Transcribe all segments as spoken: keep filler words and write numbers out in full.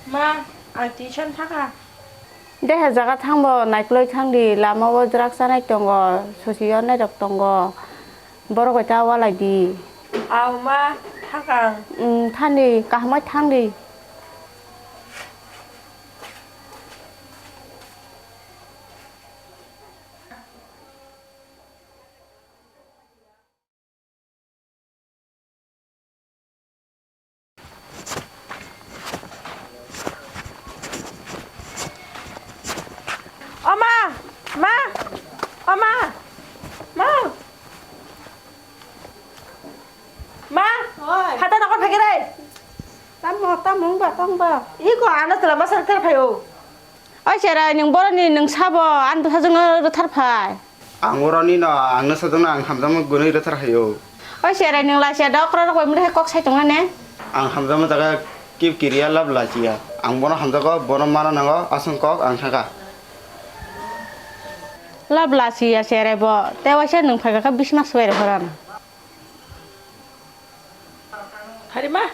Ma, ang tuition thaka. Deha jaga thangbo naikoloi thangdi, lama o jwrak chanai tongo, sosi o nairok tongo, borok bai ta walai di. Aw ma, thakang. Umm, thangdi, kaham bai thangdi. O ma! Ma! O ma! Ma! Ma! Oi. Hata nokol phai khe rai. Tamo, tamo wngba, tongba. Iko ano tela masa rwthar phaio. Oi cherai, nwng boroni nwng sabo, ani bwsajwkno rwthar phai. Ang boroni no, ang no sajwkno ang hamjakma gwnwi rwthar hai o. Oi cherai, nwng lachiya da okra rok bai mui kok sai tongna ne? Ang hamjakma jaga kip kiriya lab lachiya. Ang bono hamjago, bono mana nango, aswk kok ang thangkha. Lab lachiya cherai bo, tei waisa nwng phaikha khe bisma swbai rw pharan. Harima.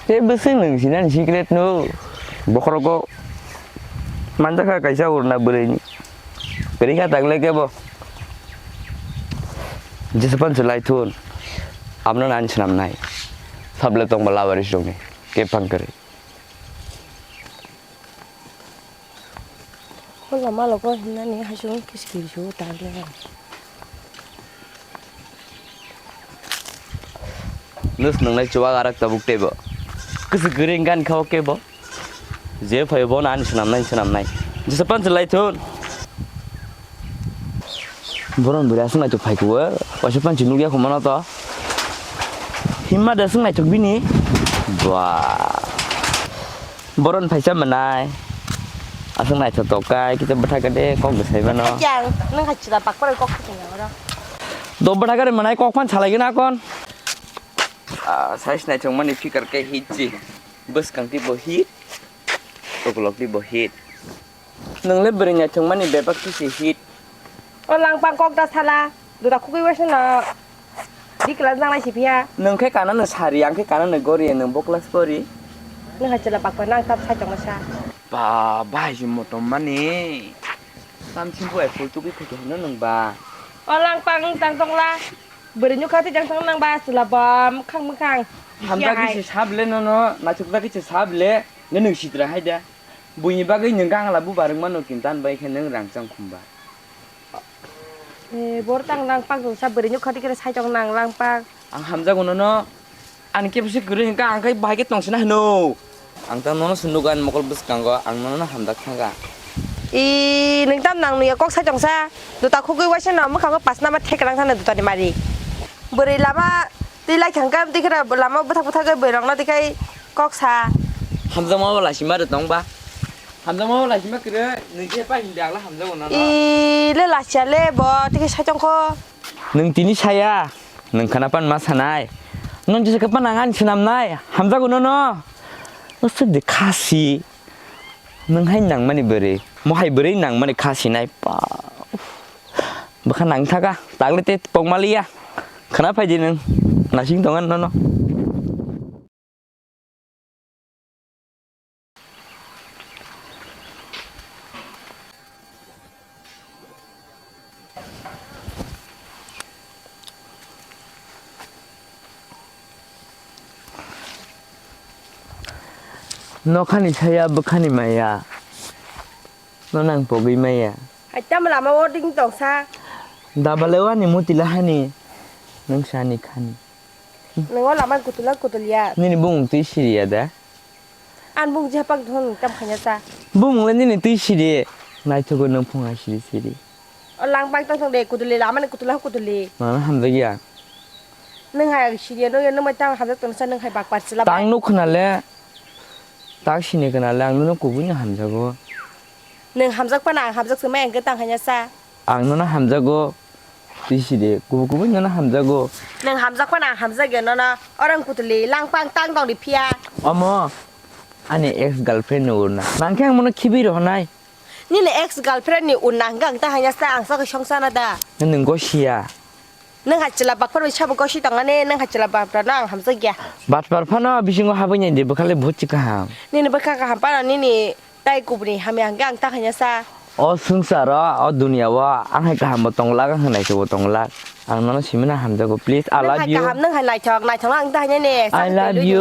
Tei bwswk nwng sinani secret no? Bokhorogo manjakha kaisa urna bwrwini. Kwrwi kha tangle kebo. Jesepan se laithun. Amno nani swnamnai. Sable tongba labari srokni. Kepang kwrwi. O lama logo hinani hasung kis kis su tarle. Nus nungnai chuwak arak tabuk tebo. Kis gring gan khao kebo. Je phai bo nan swnamnai swnamnai. Jesa pan se laithun. Boron bwrwi aswk naitok phai kuo, waisa panchi nukya khumano to. Himma da aswk naitok bini. Ba. Boron phaisa mwnai. Aswk naithotok kai, kisa bwthai kade kok bwsai mano. Yang, nang hai chwla bakpar kok khatung ya oro. Do bwthai kade mwnai kok phan salai gina kon. Ah, size naithok mani figure kai hit ji. Bwskang ti bo hit. Ukulok ti bo hit. Nwng le bwrwi naithok mani bebak kisi hit. O langpang kok da sala, duda khugwi waisa no dikla jangnai si phiya. Nwng khe kana no sari, ang khe kana no gori, nwng bo class pori. Nwng hai chwla bakpa nang tap sai tongma sa. Ba, bahai se motom mani. Tam simple ai phul tugwi phaikhe hino nwng ba. O langpang tang tongla, bwrwi nukha tei jang tong nang ba chwla bom khang mwkhang. Hamjak hai. Kisi sable no no, naithok jagwi se sable, ne nwng sitra hai da. Buini bagwi nwng gangla bubar wngmano kintan bai khe nwng rangchang khumba. Eh, bor tang langpang tongsa bwrwi nukha dikhe saichok nang langpang. Ang hamjago nono. Ani kebo se kwrwi hwnkha ang khe bahai khe tongsina hino. Ang tang nono se nugo ani mokol bwskango ang nono hamjak thangkha. I nwng tam nang nuya kok saichoksa. Duta khugwi waisa no mwkhango pasna ma thek rang thana dutani mari. Bwrwi lama twi lai thangkha twi kheno lama bwthak bwthak khe bwrwi rokno twi khai kok sa. Hamjakma bo laisima rw tong ba. Hamjakma bo laisima kwrwi, nwng khe pa hindi agla hamjago nono. I le lasia le bo, tei khe sai tongkho. Nwng tini saya, nwng khana pan ma sanai. Nwng jesa khe pan ang ani swnamnai, hamjago nono. Nwswk de khasi. Nwng hai nangmani bwrwi, mo hai bwrwi nangmani khasinai pa. Bwkha nang thaka, tagle te pokmaliya. Khana phaidi nwng, nasing tongan nono. Nokhani saya bwkhani maya, no nang pogwi maya. Hai tamo lama o ding tongsa. Dabale wani mutila hani, nwng sani khani. Nwngo lama kutula kutulya. Nini bumung twi siriya da? An bumung jephak thon tam khanya sa. Bumung le nini twi siri. Naithogo nwng phunga siri siri. O lang bak tong thong de kutuli lama ni kutula kutuli. Mana hamjakya? Nwng hai siriya no ya nwng mai tang hamjak tong sa nwng hai bak par sila. Tang nuk khna le. Tak sini khna le ang nono kubui no hamjago. Nwng hamjak phano ang hamjak se mai ang khe tang khanya sa. Ang nono hamjago. Twi si de, kubui kubui nono hamjago. Nwng hamjak phano ang hamjak ya nono. Orang kutuli langpang tang tong di phiya. Omo, ani ex girlfriend ni urna. Nang khe ang mono khibi rohonai. Nini ex girlfriend ni urna hwnkhe ang ta hanya sa ang sakhe songsa na da. Nwng go siya. Nwng hai chwla bakphar bai sabo gosi tongani, nwng hai chwla bakphar no ang hamjakya. Batpar phano bisingo habwi nai di, bwkhale buchi kaham. Nini bwkha kaham phano nini tai kubuni hamya hwnkhe ang ta khaina sa. O swngcharo, o duniya o ang hai kaham bo tonglak, ang hai naithok bo tonglak. Ang nono simina hamjago, please, I love you. Nwng hai kaham, nwng hai naithok, naithok ang ta khaina ne. I love you.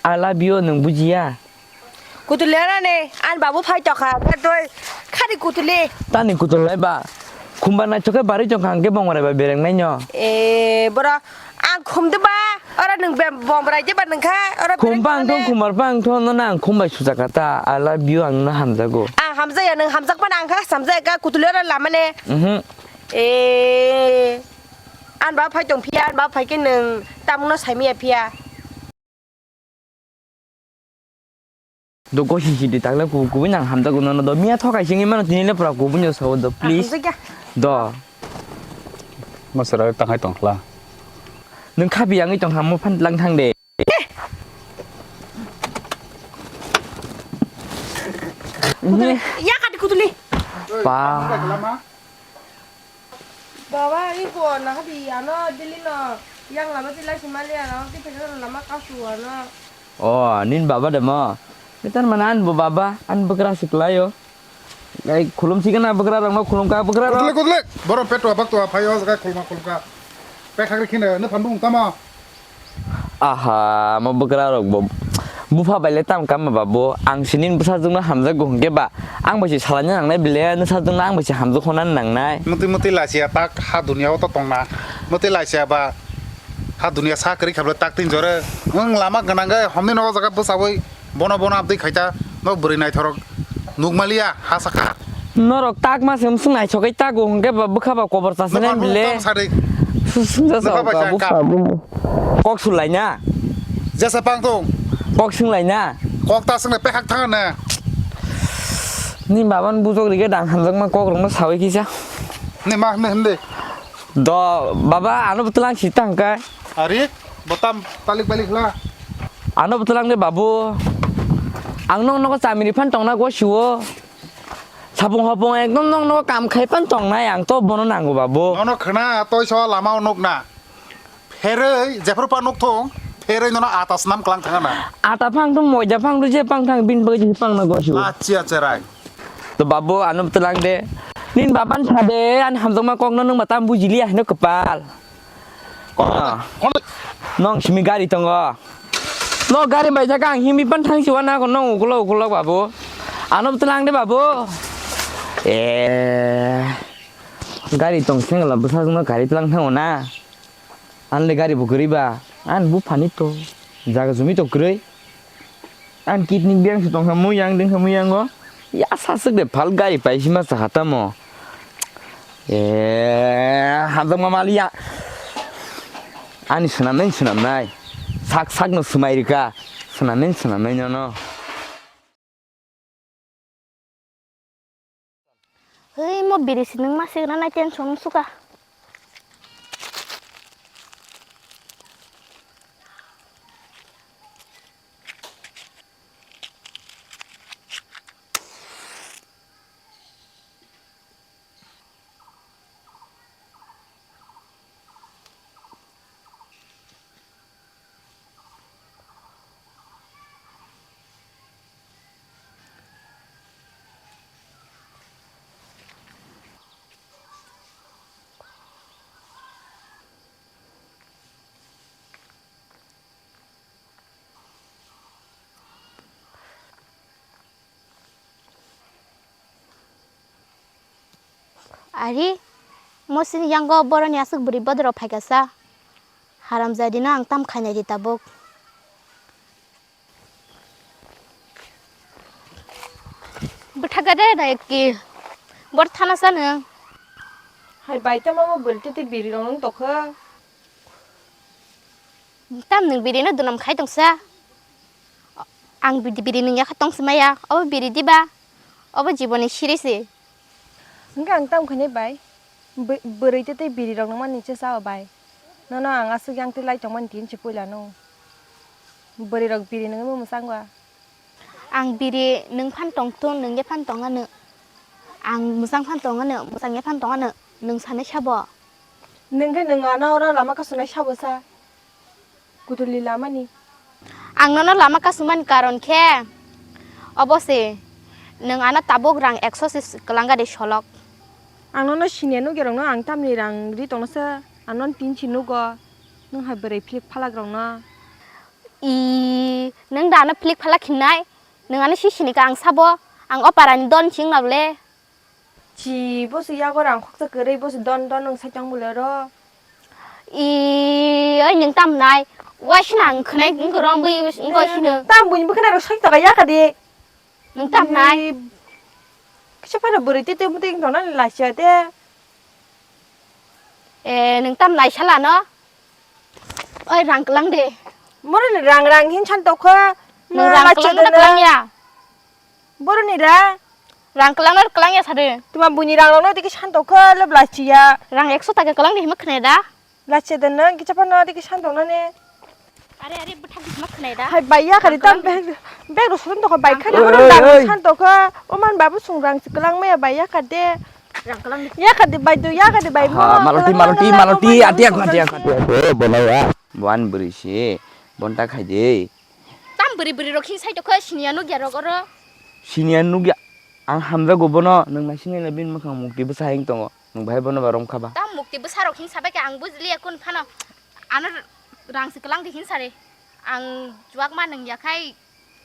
I love you, nwng bujiya. Kutuli anani, ani babu phai tokha, khe twi khari kutuli. Tani kutuli lai ba? Khumba naithok khe barwi tongkha, hwnkhe bongrai ba bereng nai no. E, boro, ang khum de ba, oro nwng be-, bongrai de ba nwng kha, oro bereng khum ba ang thong, nai. Khumar ba ang thong, nono ang khum bai sujakha ta, I love you, ang nono hamjago. Ang hamjaya, nwng hamjak phano ang kha hamjaya kha, kutuli oro lama ne. Mhm. E, ani babu phai tong phiya, ani babu phai khe nwng tamungno saimaya phiya. Do gosi sidi takle ku-, kubui nang hamjago nono do. Miya thokai singwi mano tini le pura kubui no sao do, please. Hamjakya. Do. Masara tangai tongkhla. Nwng khabi yangwi tong hamo phan lang thang de. Kutuli. Ya kati kutuli. Pa. Baba, iko nahadi ano Delhi no yang lama tilai simali ano tipe lama kasu ano. O, nin baba de mo. Nitan mana an bo baba, an bwkra siklayo. Ai khulum sikana bwkra rok no khulum ka bwkra rok. Kutlik, kutlik. Borom petu abak tu aphai o jaga khulma khulka. Pekhak ri khina ne phanbung tama. Aha, mo bwkra rok bo bupha bai le tam kam ba bo. Ang sini bwsajwk no hamjak go hwnkhe ba. Ang bai se salai nang nai bile, nwsajwk no ang bai se hamjak hona nang nai. Muti muti lasia tak ha dunia o to tong na. Muti lasia ba ha dunia sa kwrwi kha bwle tak tin jore. Nwng lama gwnang ge homni nogo jaga bwsawi bono bono abdi khaita no bwrwi naithorok nukmaliya ha saka. Norok tak ma se mwswk naithok kai tago hwnkhe ba bwkha ba kobor chasene bile. Tam sari. Swngsa sa bwkha bai ka sa bwkha ka. Kok swlai na. Jesa pang tong. Kok swng lai na. Kok ta swng le pekhak thang na. Ni baba ni bujok rige dang hamjak ma kok rok no sawi kisa. Ni ma hne hne. Do baba ano bwtwlang si tang kai. Ari botam talik balik la. Ano bwtwlang de babu. Ang nong nogo chamiri phan tongna go siwo. Sapung hopung ekdom nong nogo kam khai phan tongnai ang to bono nango babu. Nono khna toi so lama o nuk na. Pherwi jephru pa nuk thung, pherwi nono ata snam klang thang na. Ata phang thung, moida phang thung, je phang thang, bin bagwi je phang na gosu. Achi achi rai. To babu ano bwtwlang de. Nin baban sa de, ani hamjakma kok no nwng ma tam bujili ahino kwpal. Kono, kono. Nong simi gari tongo. No gari bai jaka ang himi pan thang siwa na kono ukulok ukulok babu. Ano bwtwlang de babu. Eh. Gari tong sengla bwsajwkno gari tlang thango na. Anle gari bo kwrwi ba. An buphani to. Jaga jumi to kwrwi. An kidney biyang se tongkha mui yang dengkha mui yango. Ya saswk de phal gari paisima sa hatamo. Eh, hamjakma maliya. Ani swnamnai swnamnai. Sak sakno swmai rwkha. Swnamnai swnamnai nono. Hei, mo biri sinung ma sigra nai tension suka. Ari, mosini yango boroni aswk bwrwi bodorok phaikha sa. Haramjadino ang tam khainai di tabuk. Bwthaga de na ekki. Bor thana sa nwng. Hai bai tamo mo bwrwi tete biri rok nwng tokha. Tam nwng biri no dunam khai tongsa. Ang bidi biri nwng yakha tongsi maya. Obo biri diba? Obo jiboni siri se. Hwnkhe ang tam khainai bai. Bw-, bwrwi tei tei biri rok nwng mani se sao bai. Nono ang aswk yang tei lai tongmani tin se puila no. Bwrwi rok biri nwngwi mwsang ba. Ang biri nwng phan tong tong nwng ye phan tong ano. Ang mwsang phan tong ano, mwsang ye phan tong ano. Nwng sanai sabo. Nwng khe nwng ano oro lama kasunai sabo sa? Kuduli lamani. Ang nono lama kasumani karon khe obo se, nwng ano tabuk rang ekso se kwlangga de solok. Ang nono siniya nukya rokno ang tamni rang ri tongno sa, ang nono tin si nugo, nwng hai bwrwi philik phalak rokno. I, nwng da ano philik phalak hinai, nwng ano si sinika ang sabo, ang o parani don sing nabole. Chi, bosi yago rang khoksa kwrwi, bosi don don nwng sai tong bole oro. I, oi nwng tam nai? Waisina ang khwnai wngkhe rong bui wngkhe waisino. Tam buini bwkhwnai rok sai taka yaka di. Nwng tam nai? I, kisa phano bwrwi twi twi mwtwi wng tongna ni lasia te. E, nwng tam nai sala no? Oi rang kwlang de. Boroni rang rang hin san tokha. Nwng rang kwlang na kwlang ya? Boroni rang. Rang kwlang na kwlang ya sade. Tuma buini rang rok no dikhe san tokha le bla chiya. Rang ekso taka kwlang de hima khne da. Bla chiya de nwng kicha phano dikhe san tokna ne. Are are bwthak hima khne da. Hai bai ya kari tam bag bag rok sodon tokha bai khani. Oi, oro oi, rang oi. San tokha. O man babu sung rang kwlang maya bai ya kade. Rang kwlang de. Ya kade bai do ya kade bai mo. Ha, maloti, maloti, maloti, ati aku, ati aku, ati aku. Bo nai ya. Bo ani bwrwi se, bon ta khai de. Tam bwrwi bwrwi rok hin sai tokha siniya nukya rok oro. Siniya nukya, ang hamjago bono, nwng nai sinai le bini mwkhang mukti bwsa hai wng tongo, nwng bahai bono ba romkha ba. Tam mukti bwsa rok hin sabai khe ang bujiliya kun phano, ano rang se kwlang de hin sare, ang chuak ma nwng ya khai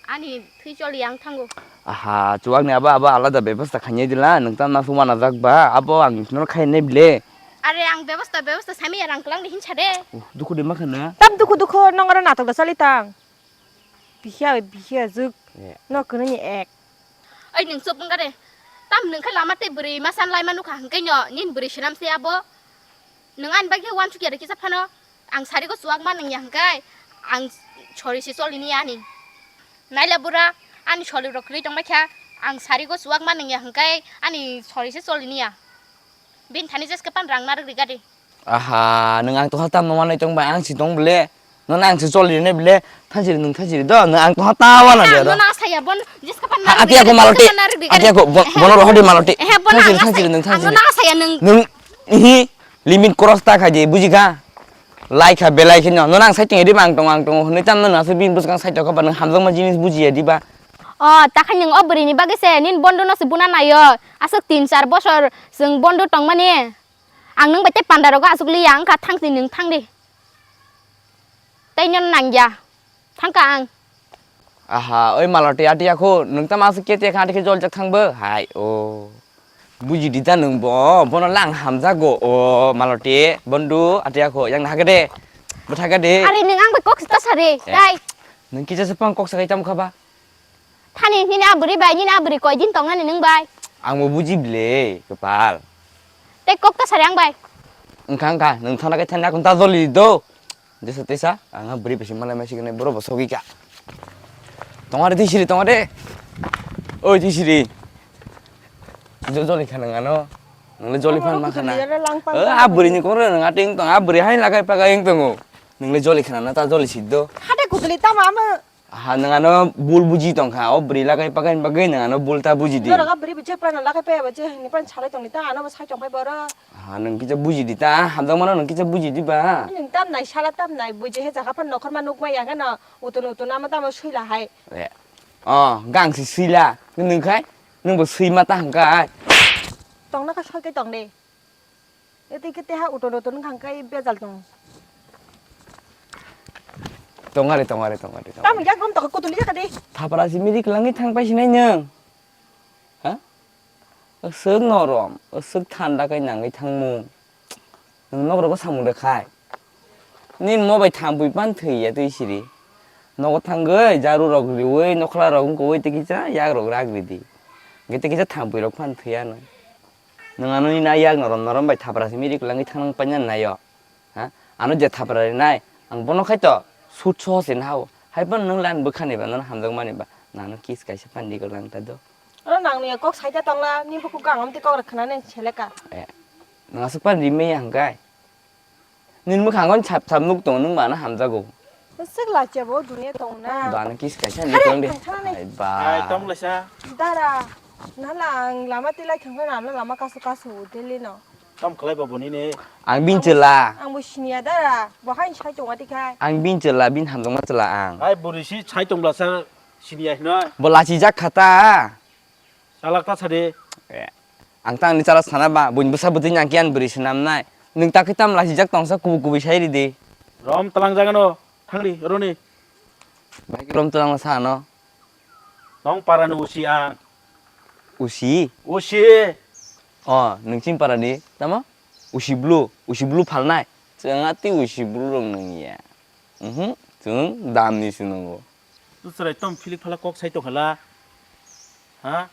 ani thwi choli ang thango. Aha, chuak ni abo, abo alada bebasta khainai dila, nwng tam na suma na jak ba, abo ang no khainai bile. Are ang bebasta, bebasta sami ya rang kwlang de hin sare. Uh, dukhu de ma khana. Tam dukhu dukhu nong aro natok da chali tang. Bihia, bihia juk. Eh. No kwnwi ni ek. Oi nwng chup wngkha de. Tam nwng khe lama tei bwrwi ma san laima nukha hwnkhe no nini bwrwi swnam se abo. Nwng ani bagwi uansukya rw kisa phano ang sarigo chuak ma nwngya hwnkhe ang sori se choli niya ani. Naila bura ani sori rok kwrwi tongbai kha ang sarigo chuak ma nwngya hwnkhe ani sori se choli niya. Bini thani jeske pan rang narwk rwgadi. Aha, nwng ang tongha tam no manwi tong bai, ang si tong bole. Nono ang si choli rwnai bole. Thansi rw nwng thansi rw do, nwng ang tongha ta wana de do. Nono asaya bon jeske pan narwk rwgadi. Ati ako maloti. Ati ako bono rohodi maloti. Ehe, bono asaya. Thansi rw nwng thansi rw. Nono asaya nwng. Nwng hi limit cross ta khai di, buji kha? Lai kha, belai khe no. Nono ang sai tong di ba, ang tong, ang tong hwnwi tam nono asuk bini bwskang sai tong kha ba, nwng hamjakma jinis buji ya di ba. O, ta khai nwng o bwrwi ni bagwi se nini bondo no se buna naio. Aswk tin char bosor chwng bondo tongmani. Ang nwng bai tei panda rogo aswk liya wngkha, thang si nwng thang di. Tei nini nangya. Thangkha ang. Aha, oi maloti ati akhu nwng tamo aswk kete kha ati khe joljak thangbo? Hai o. Buji di ta nwng bo, bono lang hamjago o maloti, bondu ati akhu yang naha khe de. Bwtha khe de. Ari nwng ang bai kok ta sari. Eh. Tai. Nwng kisa se pang kok sakai tamo kha ba? Thani nini a bwrwi bai, nini a bwrwi koi din tongnani nwng bai? Ang bo buji bile, kwpal. Tei kok ta sari ang bai. Wngkha, wngkha, nwng thana khe thani akon ta joli do. Jesa tesa, ang a bwrwi bai se malai mai sigini, borok bo sogwi kha. Tong ari twi siri, tong ari. Oi twi siri. Jo-, joli kha nwng ano. Nwng le joli phan ma khana. Lang pang. A bwrwi ni koro nwng ating tong, a bwrwi hai lagai pagai wng tongo. Nwng le joli khana na ta joli sid do. Hade kutuli tamo ama. Aha, nwng ano bul buji tongkha, o bwrwi lagai pagai bagwi nwng ano bul ta buji di. Norok a bwrwi bo je phano lagai paiya ba je hwnwi phano salai tongdi ta, ano bo sai tongphai boro. Aha, nwng kisa buji di ta, hamjakmano nwng kisa buji di ba. Nwng tam nai sala tam nai, buji he jaga phano nokhorma nukmai ya kheno, utun utun ama tamo swila hai. Eh. Oh, gang si swila, nwng khai, nwng bo swima ta hangkai. Tongna kha soi kai tongdi. Ete kete ha uton uton wngkha hwnkhe bejal tongo. Tongare, tongare, tongare, tongare. Tamo yak rom tokha kutuli yak de. Thapra si mirik langwi thang pai sinai nwng. Ha? Aswk norom, aswk thanda kai nangwi thangmung. Nwng nok rogo samung rwkhai. Nini mo bai thampui pan thwi ya twi siri. Nogo thangwi jaru rok riwi nokhla rok wngkoi tei kisa yak rok rak ridi. Hwnkhe tei kisa thampui rok pan thwi ya nwng. Nwng ano nini a yak norom norom bai thapra simi ri kwlangwi thangnang paina naio. Ha? Ano je thapra rinai, ang bono khai to sut soho se nahao. Hai phano nwng lan bwkhani ba, nono hamjakmani ba, nang no kiss kaisa phan di kwlang ta do. Oro nang ni kok saida tongla, ni bukhuk ang amtwi kok rwkhana nini seleka. Eh, nwng aswk phan rimwi ya hwnkhe. Nini mwkhango sap sap nuk tongo, nwng ba ano hamjago. Swk lachiya bo dunia tong na. Ba ano kiss kaisa ni kwlang di. Hai ba. Ai, tong laisa. Dara, nala ang lama tilai thangkha na, ano lama kasu kasu daily no. Tam khlai ba boni ne. Ang bini chwla. Ang bo siniya dara. Bo hain sai tonga tikhai. Ang bini chwla, bini hamjakma chwla ang. Ai buri si sai tongla sir siniya hino. Bo lachijak kha ta. Chalak ta sadi. Eh, ang tang ni chalak sana ba, buin bwsa bwtwi nang kiyan bwrwi swnam nai. Nwng ta khe tam lachijak tongsa kubu kubu sai ridi. Rom talang jagano thangri roni. Bai rom talang sa no. Nong para ni usi ang. Usi? Usi. Oh, nwng chini para ni tamo? Usi blue, usi blue phalnai. Chwng ati usi blue rok nung ya. Mhm, chwng dam ni se nungo. Tu chwrai tom philik phala kok sai tong khala. Ha?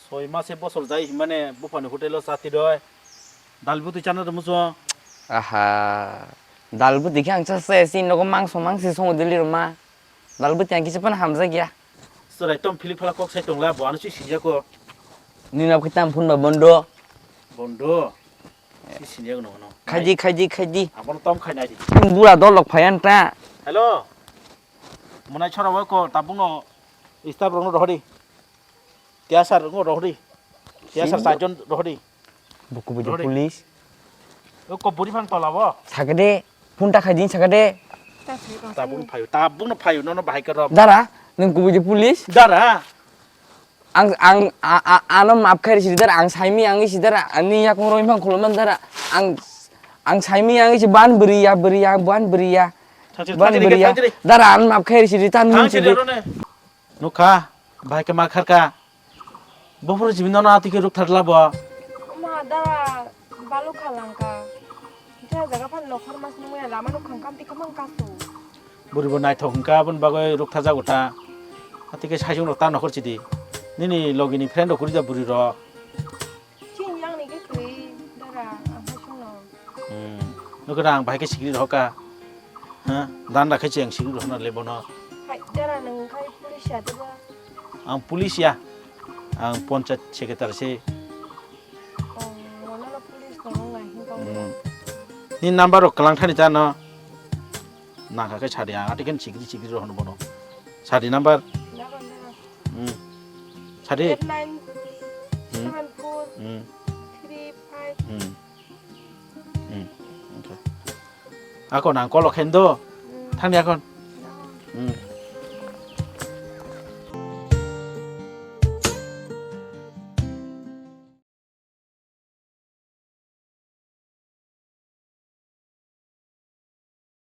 Soi mase bosor jai himane buphani hotel o chati doi. Dal butwi chana rwmwchwng. Aha. Dal butwi khe ang cha se si nogo mangso mangsi songo dili rwma. Dal butwi ang kisa pan hamjak ya. Chwrai tom philik phala kok sai tongla bo ano si sijako. Nini nap khitam phun ba bondo. Bondo. Si siniya no no. Khaidi, khaidi, khaidi. Abono tom khai nai di. Bura dolok phayan ta. Hello. Monai chora wa ko tabung no staff rong no rohdi. Tiasar rong no rohdi. Tiasar sajon rohdi. Buku buju police. O ko buri phang tola bo. Sakade, phun ta khaidi sakade. Tabung phayu, tabung no phayu no no bahai ka rob. Dara, nung kubuju police. Dara. Ang, ang, a, a, ano maaf khairi sidi dar, ang saimi ang isi dar, ani yakung roi mang khulum dar, ang, ang saimi ang isi ban beriya, beriya, ban beriya, ban beriya. Dar ang maaf khairi sidi tan mun sidi. Nukha, bahai ke ma kharka. Bophuru simi nono atike ruk thar labo. Ma da balu khalangka. Ita jaga phan lokhor mas nungya lama nuk khangkam tikhamang kasu. Buribo naithok hwnkha, aboni bagwi rwktharjago ta. Atike saisung rok ta nokhor chidi. Nini logini friend rok kwrwi da buri rok. Chini yang ni khe kwrwi dara ang saisung no. Hmm. Nukhe na ang bahai khe sikri rohor ka. Ha? Dan rakhe cheng sikri rohor na le bono. Hai dara nung khai police ya tebo. Ang police ya. Ang panchayat secretary se. Oh, mono no police no ngai hin tong. Hmm. Ni number rok kalang thani ta no. Nangkha khe sadi ang ati khe sikri sikri rohor bono. Sadi number. Nago, nago. Hmm. Sadi. Eight nine seven four three five. Hmm. Hmm. Okay. Ako nang kolo khen do. Hmm. Thangni akon. Nago. Hmm.